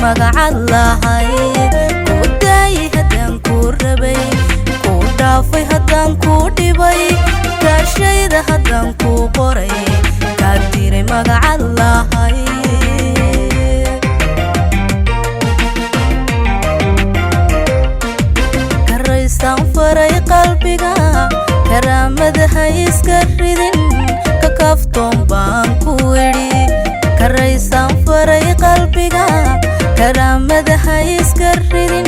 Magacad lahayd ku daayay haddaan kuu rabay, kuu dhaafay haddaan kuu dhibay, kaashayda haddaan kuu qoray, kaa tiray magacad lahayd. Karaysaan faray qalbiga, karaamada ha iska ridin, ka kaaftoon baan ku idhi. Karaysaan faray qalbiga, karaamada ha iska ridin,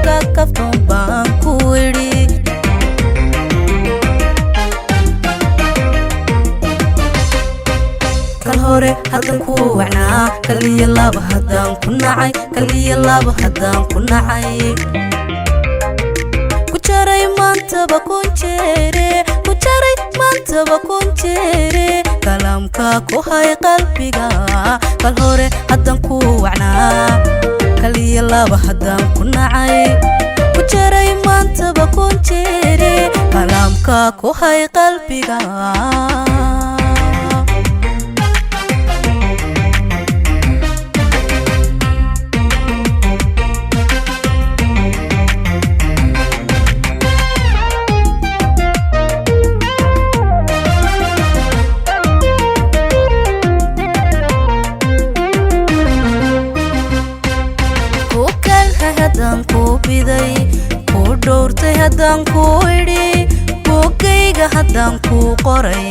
ka kaaftoon baan ku idhi. Kal hore haddaan ku wacnaa, kal iyo laba haddaan ku nacay, kal iyo laba haddaan ku nacay. Ku jaray maantaba kun jeere, ku jaray maantaba kun jeere, kalaamka ku hay qalbiga. Kal hore haddaan ku wacnaa, kal iyo laba haddaan ku nacay, ku jaray maantaba kun jeere, kalaamka ku hay qalbiga. Ku kalhay haddaan kuu biday, kuu dhowrtay haddaan kuu idhi, buuggayga haddaan kuu qoray,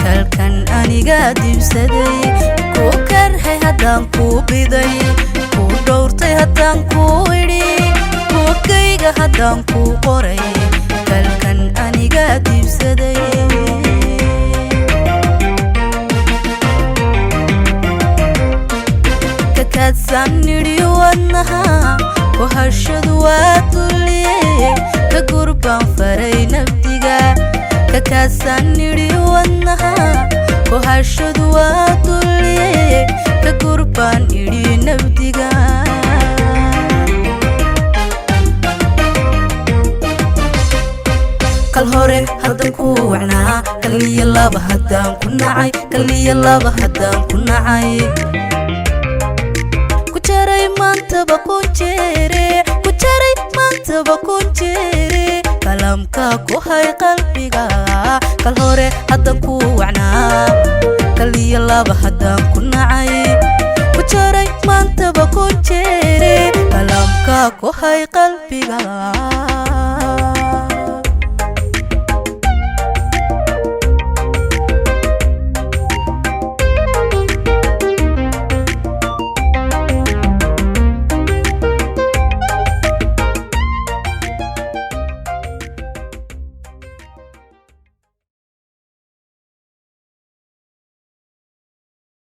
kalkan aniga dibsaday. Ku karhay haddaan kuu biday, kuu dhowrtay haddaan kuu idhi, buuggayga haddaan kuu qoray, kalkan aniga dibsaday. Kakaadsan nidhi wadnaha, ku hashadu waa dulliye, ka gurbaan faray nabdiga. Kakaadsan nidhi wadnaha, ku hashadu waa dulliye, ka gurbaan idhi nabdiga. Kal hore haddaan ku wacnaa, kal iyo laba haddaan ku nacay, kal iyo laba haddaan ku nacay. Ku jaray maantaba kun jeere, ku jaray maantaba kun jeere, kalaamka ku hay qalbiga. Kal hore haddaan ku wacnaa, kal iyo laba haddaan ku nacay, ku jaray maantaba kun jeere, kalaamka ku hay qalbiga.